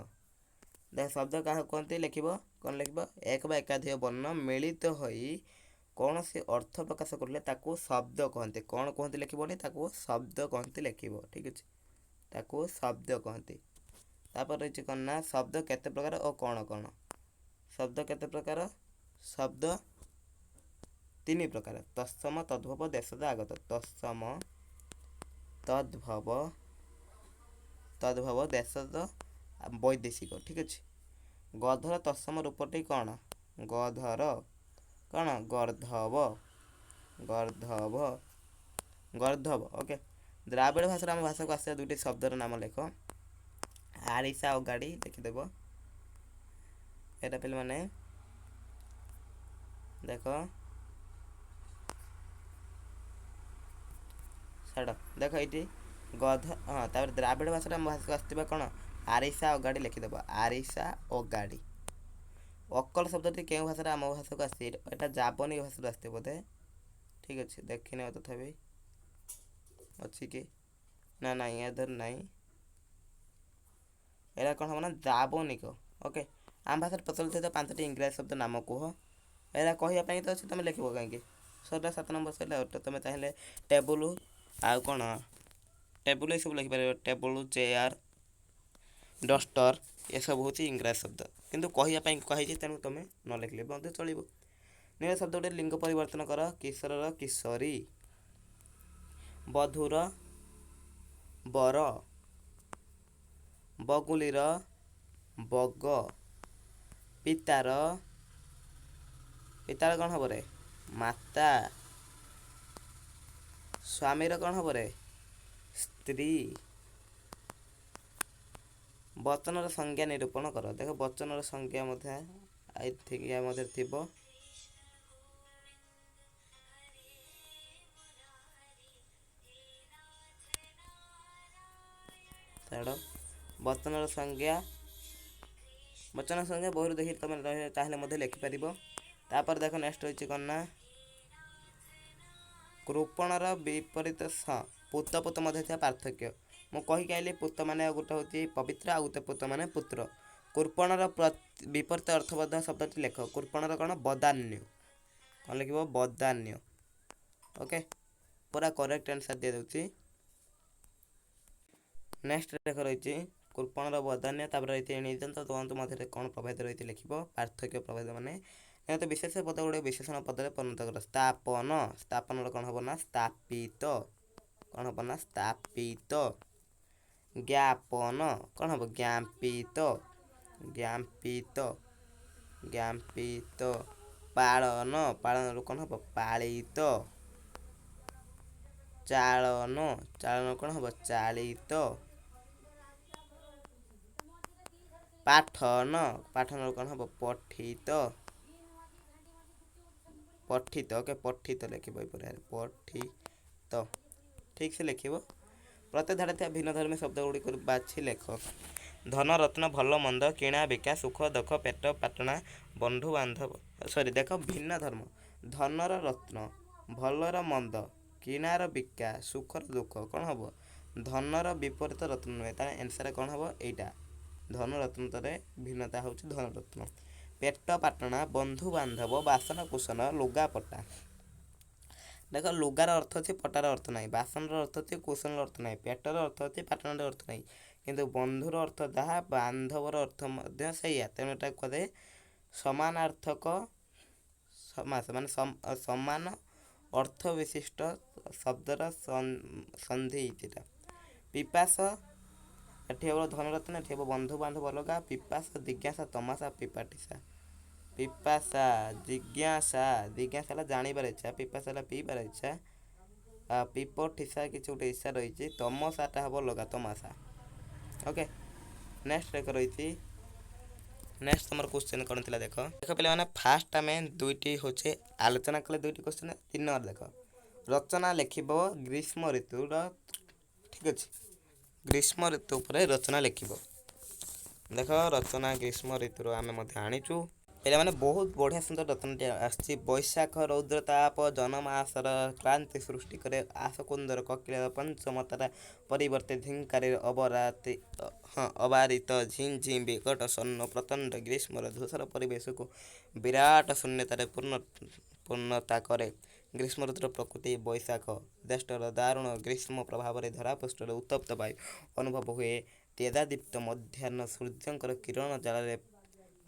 ଦେଖ ଶବ୍ଦ କାହାକୁ କୁହନ୍ତି ଲେଖିବ। କ'ଣ ଲେଖିବ? ଏକ ବା ଏକାଧିକ ବର୍ଣ୍ଣ ମିଳିତ ହୋଇ କୌଣସି ଅର୍ଥ ପ୍ରକାଶ କଲେ ତାକୁ ଶବ୍ଦ କହନ୍ତି। କ'ଣ କୁହନ୍ତି ଲେଖିବନି, ତାକୁ ଶବ୍ଦ କହନ୍ତି ଲେଖିବ। ଠିକ୍ ଅଛି, ତାକୁ ଶବ୍ଦ କହନ୍ତି। ତାପରେ ରହିଛି କ'ଣ ନା ଶବ୍ଦ କେତେ ପ୍ରକାର ଓ କ'ଣ କ'ଣ? ଶବ୍ଦ କେତେ ପ୍ରକାର? ଶବ୍ଦ ତିନି ପ୍ରକାର, ତତ୍ସମ, ତଦ୍ଭବ, ଦେଶଜ, ଆଗତ। ତତ୍ସମ, ତଦ୍ଭବ, ଦେଶଜ, ବୈଦେଶିକ। ଠିକ୍ ଅଛି। ଗଧର ତତ୍ସମ ରୂପଟି କ'ଣ? ଗଧର କ'ଣ? ଗର୍ଦ୍ଧବ, ଗର୍ଦ୍ଧବ, ଗର୍ଦ୍ଧବ। ଓକେ। ଦ୍ରାବିଡ଼ ଭାଷାରେ ଆମ ଭାଷାକୁ ଆସିବା ଦୁଇଟି ଶବ୍ଦର ନାମ ଲେଖ। ଆରିସା, ଅଗାଡ଼ି ଲେଖିଦେବ ଏଇଟା ପିଲାମାନେ। ଦେଖ, ଛାଡ଼, ଦେଖ ଏଇଠି ଗଧ। ହଁ, ତାପରେ ଦ୍ରାବିଡ଼ ଭାଷାରେ ଆମ ଭାଷାକୁ ଆସିଥିବା କ'ଣ? ଆରିସା, ଅଗାଡ଼ି ଲେଖିଦେବ, ଆରିସା, ଅଗାଡ଼ି। ଅକଲ ଶବ୍ଦଟି କେଉଁ ଭାଷାରେ ଆମ ଭାଷାକୁ ଆସିଛି? ଏଇଟା ଜାବନୀ ଭାଷାରୁ ଆସିଥିବ ବୋଧେ। ଠିକ୍ ଅଛି, ଦେଖିନେବ ତଥାପି ଅଛି କି ନା ନାହିଁ। ୟା ଦେହରେ ନାହିଁ। ଏଇଟା କ'ଣ ହେବ ନା ଜାବନିକ। ଓକେ। ଆମ ଭାଷାରେ ପ୍ରଚଳିତ ଥିବା ପାଞ୍ଚଟି ଇଂରାଜୀ ଶବ୍ଦ ନାମ କୁହ। ଏଇଟା କହିବା ପାଇଁ ତ ଅଛି, ତୁମେ ଲେଖିବ କାହିଁକି? ସରିଲା, 7 ନମ୍ବର ସରିଲା। ତୁମେ ଚାହିଁଲେ ଟେବୁଲ ଆଉ କ'ଣ, ଟେବୁଲ ଏସବୁ ଲେଖିପାରିବ। ଟେବୁଲ, ଚେୟାର, ଡଷ୍ଟର ଏସବୁ ହେଉଛି ଇଂରାଜୀ ଶବ୍ଦ, କିନ୍ତୁ କହିବା ପାଇଁ କୁହାହେଇଛି, ତେଣୁ ତୁମେ ନ ଲେଖିଲେ ମଧ୍ୟ ଚଳିବ। ନୀଳ ଶବ୍ଦ ଗୋଟେ ଲିଙ୍ଗ ପରିବର୍ତ୍ତନ କର। କିଶୋରର କିଶୋରୀ, ବଧୁର ବର, ବଗୁଲିର ବଗ, ପିତାର କ'ଣ ହେବ ରେ? ମାତା। ସ୍ୱାମୀର କ'ଣ ହେବ ରେ? ସ୍ତ୍ରୀ। ବଚନର ସଂଜ୍ଞା ନିରୂପଣ କର। ଦେଖ, ବଚନର ସଂଜ୍ଞା ମଧ୍ୟ I think ୟା ମଧ୍ୟରେ ଥିବ। ଛାଡ଼, ବଚନର ସଂଜ୍ଞା, ବଚନ ସଂଜ୍ଞା ବହିରୁ ଦେଖି ତୁମେ ଚାହିଁଲେ ମଧ୍ୟ ଲେଖିପାରିବ। ତାପରେ ଦେଖ, ନେକ୍ସଟ ରହିଛି କ'ଣ ନା କୃପଣର ବିପରୀତ। ହଁ, ପୁତ ପୁତ ମଧ୍ୟ ଥିବା ପାର୍ଥକ୍ୟ। ମୁଁ କହିକି ଆଇଲି, ପୁତ ମାନେ ଗୋଟେ ହେଉଛି ପବିତ୍ର, ଆଉ ଗୋଟେ ପୁତ ମାନେ ପୁତ୍ର। କୃପଣର ବିପରୀତ ଅର୍ଥବୋଧ ଶବ୍ଦଟି ଲେଖ। କୃପଣର କ'ଣ? ବଦାନ୍ୟ। କ'ଣ ଲେଖିବ? ବଦାନ୍ୟ। ଓକେ, ପୁରା କରେକ୍ଟ ଆନ୍ସର୍ ଦିଆଯାଉଛି। ନେକ୍ସଟ ଦେଖ ରହିଛି କୃପଣର ବଦାନ୍ୟ। ତାପରେ ରହିଛି ଣିଜନ୍ତ ତଦନ୍ତ ମଧ୍ୟରେ କ'ଣ ପ୍ରଭେଦ ରହିଛି ଲେଖିବ। ପାର୍ଥକ୍ୟ, ପ୍ରଭେଦ ମାନେ ନିହାତି। ବିଶେଷ ପଦ ଗୁଡ଼ିକ ବିଶେଷଣ ପଦରେ ପରିଣତ କର। ସ୍ଥାପନ, ସ୍ଥାପନର କ'ଣ ହେବ ନା ସ୍ଥାପିତ। କ'ଣ ହେବ ନା ସ୍ଥାପିତ। ଜ୍ଞାପନ କ'ଣ ହେବ? ଜ୍ଞାପିତ, ଜ୍ଞାପିତ, ଜ୍ଞାପିତ। ପାଳନ, ପାଳନରୁ କ'ଣ ହେବ? ପାଳିତ। ଚାଳନ, ଚାଳନ କ'ଣ ହେବ? ଚାଳିତ। ପାଠନ, ପାଠନରୁ କ'ଣ ହେବ? ପଠିତ, ପଠିତ। ଓକେ, ପଠିତ ଲେଖିବ ଏପରି, ପଠିତ ଠିକ୍ ସେ ଲେଖିବ। ପ୍ରତ୍ୟେକ ଧାଡ଼ିରେ ଥିବା ଭିନ୍ନ ଧର୍ମୀ ଶବ୍ଦ ଗୁଡ଼ିକୁ ବାଛି ଲେଖ। ଧନ, ରତ୍ନ, ଭଲ, ମନ୍ଦ, କିଣା, ବିକା, ସୁଖ, ଦୁଃଖ, ପେଟ ପାଟଣା, ବନ୍ଧୁ ବାନ୍ଧବ। ସରି, ଦେଖ, ଭିନ୍ନ ଧର୍ମ, ଧନର ରତ୍ନ, ଭଲର ମନ୍ଦ, କିଣାର ବିକା, ସୁଖର ଦୁଃଖ। କ'ଣ ହେବ? ଧନର ବିପରୀତ ରତ୍ନ ନୁହେଁ, ତାହେଲେ ଆନ୍ସର୍ କ'ଣ ହେବ? ଏଇଟା ଧନ ରତ୍ନରେ ଭିନ୍ନତା ହେଉଛି ଧନ ରତ୍ନ, ପେଟ ପାଟଣା, ବନ୍ଧୁ ବାନ୍ଧବ, ବାସନ କୁସନ, ଲୁଗାପଟା। ଦେଖ, ଲୁଗାର ଅର୍ଥ ଅଛି, ପଟାର ଅର୍ଥ ନାହିଁ। ବାସନର ଅର୍ଥ ଅଛି, କୁସନର ଅର୍ଥ ନାହିଁ। ପେଟର ଅର୍ଥ ଅଛି, ପାଟଣାର ଅର୍ଥ ନାହିଁ। କିନ୍ତୁ ବନ୍ଧୁର ଅର୍ଥ ଯାହା, ବାନ୍ଧବର ଅର୍ଥ ମଧ୍ୟ ସେଇଆ। ତେଣୁ ଏଟା କୁହାଯାଏ ସମାନାର୍ଥକ ସମାସ, ମାନେ ସମାନ ଅର୍ଥ ବିଶିଷ୍ଟ ଶବ୍ଦର ସନ୍ଧି ଏଇଟା। ପିପାସ, ଏଠି ହେବ ଧନରତ୍ନ, ଏଠି ହେବ ବନ୍ଧୁବାନ୍ଧବ ଅଲଗା। ପିପାସ, ଜିଜ୍ଞାସା, ତମାସା, ପିପାଟିସା। ପିପାସା, ଜିଜ୍ଞାସା, ଜିଜ୍ଞାସା ହେଲା ଜାଣିବାର ଇଚ୍ଛା, ପିପାସା ହେଲା ପିଇବାର ଇଚ୍ଛା, ପିପଠିସା କିଛି ଗୋଟେ ଇଚ୍ଛା ରହିଛି, ତମସାଟା ହେବ ଅଲଗା, ତମାସା। ଓକେ, ନେକ୍ସଟ ଦେଖ ରହିଛି, ନେକ୍ସଟ ତମର କ୍ୱେଶ୍ଚନ୍ କ'ଣ ଥିଲା ଦେଖ। ଦେଖ ପିଲାମାନେ, ଫାଷ୍ଟ ଆମେ ଦୁଇଟି ହେଉଛି ଆଲୋଚନା କଲେ, ଦୁଇଟି କ୍ୱେଶ୍ଚନ୍। 3 ନମ୍ବର ଦେଖ, ରଚନା ଲେଖିବ ଗ୍ରୀଷ୍ମ ଋତୁର। ଠିକ୍ ଅଛି, ଗ୍ରୀଷ୍ମ ଋତୁ ଉପରେ ରଚନା ଲେଖିବ। ଦେଖ, ରଚନା ଗ୍ରୀଷ୍ମ ଋତୁର ଆମେ ମଧ୍ୟ ଆଣିଛୁ ପିଲାମାନେ। ବହୁତ ବଢ଼ିଆ ସୁନ୍ଦର ରଚନାଟି ଆସିଛି। ବୈଶାଖ ରୌଦ୍ର ତାପ ଜନମାସର କ୍ଳାନ୍ତି ସୃଷ୍ଟି କରେ। ଆସକୁନ୍ଦର କୋକିଳ ପଞ୍ଚମତାରା ପରିବର୍ତ୍ତେ ଝିଙ୍କାରେ ଅବରାତି, ହଁ, ଅବାରିତ ଝିଁ ଝିଁ ବିକଟ ସନ୍ନ ପ୍ରଚଣ୍ଡ ଗ୍ରୀଷ୍ମର ଧୂସର ପରିବେଶକୁ ବିରାଟ ଶୂନ୍ୟତାରେ ପୂର୍ଣ୍ଣତା କରେ। ଗ୍ରୀଷ୍ମ ଋତୁର ପ୍ରକୃତି। ବୈଶାଖ ଜ୍ୟେଷ୍ଠର ଦାରୁଣ ଗ୍ରୀଷ୍ମ ପ୍ରଭାବରେ ଧରାପୃଷ୍ଠରେ ଉତ୍ତପ୍ତ ବାୟୁ ଅନୁଭବ ହୁଏ। ତେଜାଦୀପ୍ତ ମଧ୍ୟାହ୍ନ ସୂର୍ଯ୍ୟଙ୍କର କିରଣ ଜାଳରେ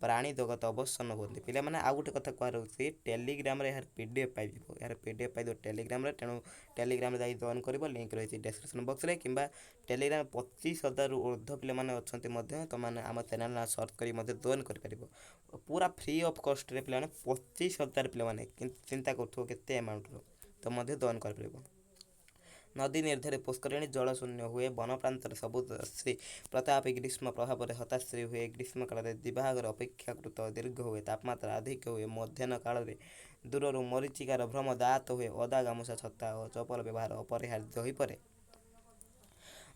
ପ୍ରାଣୀ ଜଗତ ଅବସନ୍ନ ହୁଅନ୍ତି। ପିଲାମାନେ, ଆଉ ଗୋଟେ କଥା କୁହା ରହୁଛି, ଟେଲିଗ୍ରାମରେ ଏହାର PDF ପାଇଯିବ। ଏହାର PDF ପାଇଯିବ ଟେଲିଗ୍ରାମରେ। ତେଣୁ ଟେଲିଗ୍ରାମରେ ଯାଇ ଜଏନ୍ କରିବ, ଲିଙ୍କ୍ ରହିଛି ଡେସ୍କ୍ରିପସନ୍ ବକ୍ସରେ। କିମ୍ବା ଟେଲିଗ୍ରାମ 25,000ରୁ ଉର୍ଦ୍ଧ୍ୱ ପିଲାମାନେ ଅଛନ୍ତି ମଧ୍ୟ। ତୁମମାନେ ଆମ ଚ୍ୟାନେଲ୍ ନାଁ ସର୍ଚ୍ଚ କରି ମଧ୍ୟ ଜଏନ୍ କରିପାରିବ ପୁରା ଫ୍ରି ଅଫ୍ କଷ୍ଟରେ। ପିଲାମାନେ, 25,000 ପିଲାମାନେ, କିନ୍ତୁ ଚିନ୍ତା କରୁଥିବ କେତେ ଆମାଉଣ୍ଟର ତ ମଧ୍ୟ ଜଏନ୍ କରିପାରିବ। ନଦୀ ନିର୍ଝରେ ପୁଷ୍କରିଣୀ ଜଳଶୂନ୍ୟ ହୁଏ। ବନ ପ୍ରାନ୍ତରେ ସବୁଜ ପ୍ରତାପୀ ଗ୍ରୀଷ୍ମ ପ୍ରଭାବରେ ହତାଶ୍ରୀ ହୁଏ। ଗ୍ରୀଷ୍ମ କାଳରେ ଦିବାଘର ଅପେକ୍ଷାକୃତ ଦୀର୍ଘ ହୁଏ, ତାପମାତ୍ରା ଅଧିକ ହୁଏ। ମଧ୍ୟାହ୍ନ କାଳରେ ଦୂରରୁ ମରୀଚିକାର ଭ୍ରମ ଜାତ ହୁଏ। ଓଦା ଗାମୁଛା, ଛତା ଓ ଚପଲ ବ୍ୟବହାର ଅପରିହାର୍ଯ୍ୟ ହୋଇପଡ଼େ।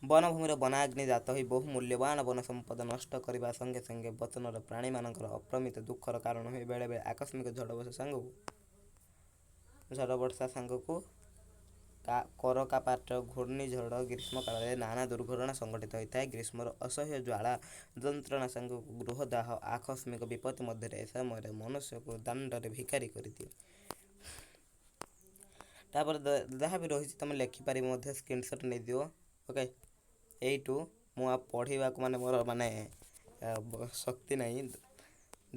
ବନଭୂମିର ବନାଗ୍ନି ଜାତ ହୋଇ ବହୁ ମୂଲ୍ୟବାନ ବନ ସମ୍ପଦ ନଷ୍ଟ କରିବା ସଙ୍ଗେ ସଙ୍ଗେ ବଚନର ପ୍ରାଣୀମାନଙ୍କର ଅପରିମିତ ଦୁଃଖର କାରଣ ହୁଏ। ବେଳେବେଳେ ଆକସ୍ମିକ ଝଡ଼ ବର୍ଷା ସାଙ୍ଗକୁ କରକାପାତ ଘୂର୍ଣ୍ଣିଝଡ଼ ଗ୍ରୀଷ୍ମ କାଳରେ ନାନା ଦୁର୍ଘଟଣା ସଂଘଟିତ ହୋଇଥାଏ। ଗ୍ରୀଷ୍ମର ଅସହ୍ୟ ଜ୍ୱାଳା ଯନ୍ତ୍ରଣା ସାଙ୍ଗକୁ ଗୃହଦାହ ଆକସ୍ମିକ ବିପତ୍ତି ମଧ୍ୟରେ ଏ ସମୟରେ ମନୁଷ୍ୟକୁ ଦାଣ୍ଡରେ ଭିକାରୀ କରିଦିଏ। ତାପରେ ଯାହା ବି ରହିଛି, ତୁମେ ଲେଖିପାରିବ ମଧ୍ୟ, ସ୍କ୍ରିନସଟ୍ ନେଇଯିବ। ଓକେ, ଏଇଠୁ ମୁଁ ଆଉ ପଢ଼ିବାକୁ ମାନେ ମୋର ମାନେ ଶକ୍ତି ନାହିଁ।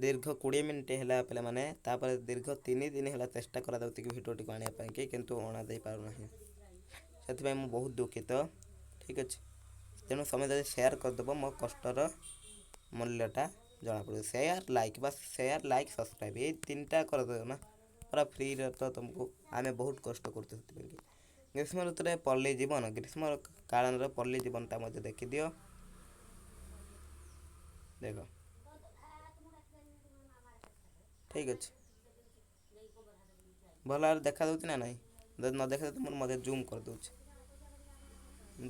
ଦୀର୍ଘ 20 ମିନିଟ୍ ହେଲା ପିଲାମାନେ। ତାପରେ ଦୀର୍ଘ 3 ଦିନ ହେଲା ଚେଷ୍ଟା କରାଯାଉଛି କି ଭିଡ଼ିଓଟିକୁ ଆଣିବା ପାଇଁକି, କିନ୍ତୁ ଅଣାଯାଇପାରୁନାହିଁ। ସେଥିପାଇଁ ମୁଁ ବହୁତ ଦୁଃଖିତ। ଠିକ୍ ଅଛି, ତେଣୁ ସମୟ ଯଦି ସେୟାର କରିଦେବ, ମୋ କଷ୍ଟର ମୂଲ୍ୟଟା ଜଣାପଡ଼ିବ। ସେୟାର, ଲାଇକ୍, ବାସ୍, ସେୟାର, ଲାଇକ୍, ସବସ୍କ୍ରାଇବ୍, ଏଇ ତିନିଟା କରିଦେବ ନା, ପୁରା ଫ୍ରିରେ ତ ତୁମକୁ ଆମେ ବହୁତ କଷ୍ଟ କରୁଛୁ ସେଥିପାଇଁ। ଗ୍ରୀଷ୍ମ ଋତୁରେ ପଲ୍ଲୀ ଜୀବନ, ଗ୍ରୀଷ୍ମ କାଳରେ ପଲ୍ଲୀ ଜୀବନଟା ମଧ୍ୟ ଦେଖିଦିଅ। ଦେଖ, ଠିକ୍ ଅଛି, ଭଲ ଭାବରେ ଦେଖାଯାଉଛି ନା ନାହିଁ? ଯଦି ନ ଦେଖାଯାଉଛି, ମୁଁ ମଧ୍ୟ ଜୁମ୍ କରିଦେଉଛି,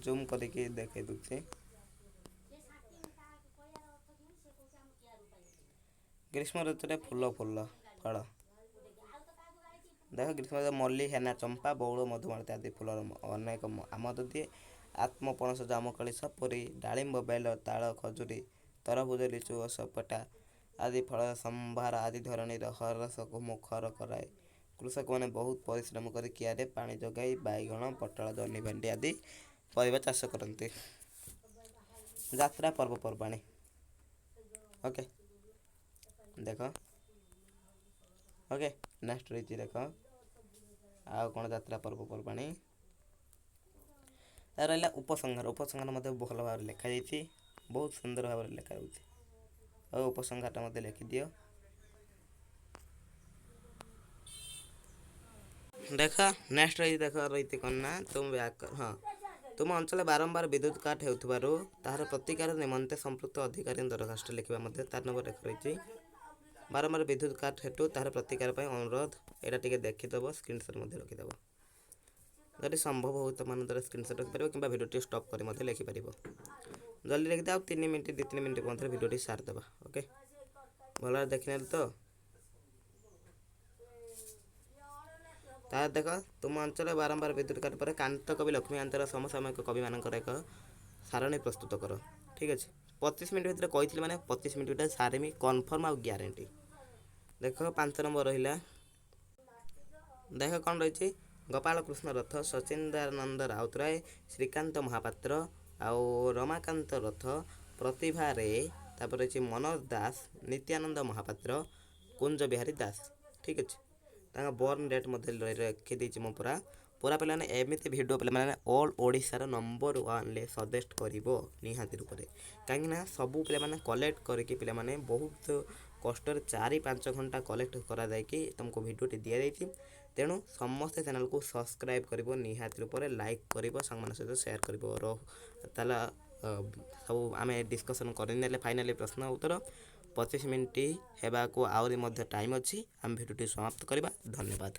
ଜୁମ୍ କରିକି ଦେଖାଇ ଦେଉଛି। ଗ୍ରୀଷ୍ମ ଋତୁରେ ଫୁଲ ଫୁଲ ଫଳ ଦେଖ। ଗ୍ରୀଷ୍ମ ଋତୁରେ ମଲ୍ଲି, ହେନା, ଚମ୍ପା, ବଉଳ, ମଧୁମାଳତୀ ଆଦି ଫୁଲର ଅନେକ ଆମୋଦ ଦିଏ। ଆତ୍ମ, ପଣସ, ଜାମୁକୋଳି, ସପୁରୀ, ଡାଳିମ୍ବ, ବେଲ, ତାଳ, ଖଜୁରୀ, ତରଭୁଜ, ଲିଚୁ ଓ ସପେଟା ଆଦି ଫଳର ସମ୍ଭାର ଆଦି ଧରଣୀର ହରଷକୁ ମୁଖର କରାଏ। କୃଷକମାନେ ବହୁତ ପରିଶ୍ରମ କରି କିଆରେ ପାଣି ଯୋଗାଇ ବାଇଗଣ, ପୋଟଳ, ଜହ୍ନି, ଭେଣ୍ଡି ଆଦି ପରିବା ଚାଷ କରନ୍ତି। ଯାତ୍ରା, ପର୍ବପର୍ବାଣି। ଓକେ, ଦେଖ। ଓକେ, ନେକ୍ସଟ ରହିଛି ଦେଖ ଆଉ କ'ଣ? ଯାତ୍ରା, ପର୍ବପର୍ବାଣି। ତା ରହିଲା ଉପସଂହାର। ଉପସଂହାର ମଧ୍ୟ ଭଲ ଭାବରେ ଲେଖାଯାଇଛି, ବହୁତ ସୁନ୍ଦର ଭାବରେ ଲେଖାଯାଉଛି। ଆଉ ଉପସଂହାରଟା ମଧ୍ୟ ଲେଖିଦିଅ। ଦେଖ, ନେକ୍ସଟ ରହିଛି, ଦେଖ, ରହିଛି କ'ଣ ନା ତୁମ ହଁ, ତୁମ ଅଞ୍ଚଳରେ ବାରମ୍ବାର ବିଦ୍ୟୁତ କାଟ ହେଉଥିବାରୁ ତାହାର ପ୍ରତିକାର ନିମନ୍ତେ ସମ୍ପୃକ୍ତ ଅଧିକାରୀଙ୍କ ଦରଖାସ୍ତ ଲେଖିବା ମଧ୍ୟ 4 ନମ୍ବର ଲେଖା ରହିଛି। ବାରମ୍ବାର ବିଦ୍ୟୁତ କାଟ ହେତୁ ତାହାର ପ୍ରତିକାର ପାଇଁ ଅନୁରୋଧ। ଏଇଟା ଟିକେ ଦେଖିଦେବ, ସ୍କ୍ରିନସଟ୍ ମଧ୍ୟ ରଖିଦେବ। ଯଦି ସମ୍ଭବ ହଉ ତୁମମାନଙ୍କ ଦ୍ୱାରା ସ୍କ୍ରିନସଟ୍ ରଖିପାରିବ କିମ୍ବା ଭିଡ଼ିଓଟି ଷ୍ଟପ୍ କରି ମଧ୍ୟ ଲେଖିପାରିବ। ଜଲ୍ଦି ଲେଖିଦିଅ। ଆଉ 3 ମିନିଟ୍, 2-3 ମିନିଟ୍ ମଧ୍ୟରେ ଭିଡ଼ିଓଟି ସାରିଦେବା। ଓକେ, ଭଲରେ ଦେଖିନେଲେ ତ? ତାହେଲେ ଦେଖ, ତୁମ ଅଞ୍ଚଳରେ ବାରମ୍ବାର ବିଦ୍ୟୁତ କାଟ ପରେ କାନ୍ତ କବି ଲକ୍ଷ୍ମୀକାନ୍ତର ସମସାମୟିକ କବିମାନଙ୍କର ଏକ ସାରଣୀ ପ୍ରସ୍ତୁତ କର। ଠିକ୍ ଅଛି, 25 ମିନିଟ୍ ଭିତରେ କହିଥିଲି ମାନେ 25 ମିନିଟ୍ ଭିତରେ ସାରିମି, କନଫର୍ମ ଆଉ ଗ୍ୟାରେଣ୍ଟି। ଦେଖ, 5 ନମ୍ବର ରହିଲା। ଦେଖ କ'ଣ ରହିଛି? ଗୋପାଳ କୃଷ୍ଣ ରଥ, ସଚିଦାନନ୍ଦ ରାଉତରାୟ, ଶ୍ରୀକାନ୍ତ ମହାପାତ୍ର ଆଉ ରମାକାନ୍ତ ରଥ, ପ୍ରତିଭା ରେ, ତାପରେ ରହିଛି ମନୋଜ ଦାସ, ନିତ୍ୟାନନ୍ଦ ମହାପାତ୍ର, କୁଞ୍ଜ ବିହାରୀ ଦାସ। ଠିକ୍ ଅଛି, ତାଙ୍କ ବର୍ନ ଡେଟ୍ ମଧ୍ୟ ରଖିଦେଇଛି ମୁଁ ପୁରା ପୁରା। ପିଲାମାନେ, ଏମିତି ଭିଡ଼ିଓ ପିଲାମାନେ ଅଲ୍ ଓଡ଼ିଶାର ନମ୍ବର ୱାନ୍ରେ ସଜେଷ୍ଟ କରିବ ନିହାତି ରୂପରେ, କାହିଁକିନା ସବୁ ପିଲାମାନେ କଲେକ୍ଟ କରିକି, ପିଲାମାନେ ବହୁତ କଷ୍ଟରେ 4-5 ଘଣ୍ଟା କଲେକ୍ଟ କରାଯାଇକି ତୁମକୁ ଭିଡ଼ିଓଟି ଦିଆଯାଇଛି। ତେଣୁ ସମସ୍ତେ ଚ୍ୟାନେଲକୁ ସବସ୍କ୍ରାଇବ୍ କରିବ ନିହାତି ରୂପରେ, ଲାଇକ୍ କରିବ, ସାଙ୍ଗମାନଙ୍କ ସହିତ ସେୟାର କରିବ। ରହ ତାହେଲେ, ସବୁ ଆମେ ଡିସ୍କସନ୍ କରିନେଲେ ଫାଇନାଲି ପ୍ରଶ୍ନ ଉତ୍ତର। 25 ମିନିଟ୍ ହେବାକୁ ଆହୁରି ମଧ୍ୟ ଟାଇମ୍ ଅଛି, ଆମେ ଭିଡ଼ିଓଟି ସମାପ୍ତ କରିବା। ଧନ୍ୟବାଦ।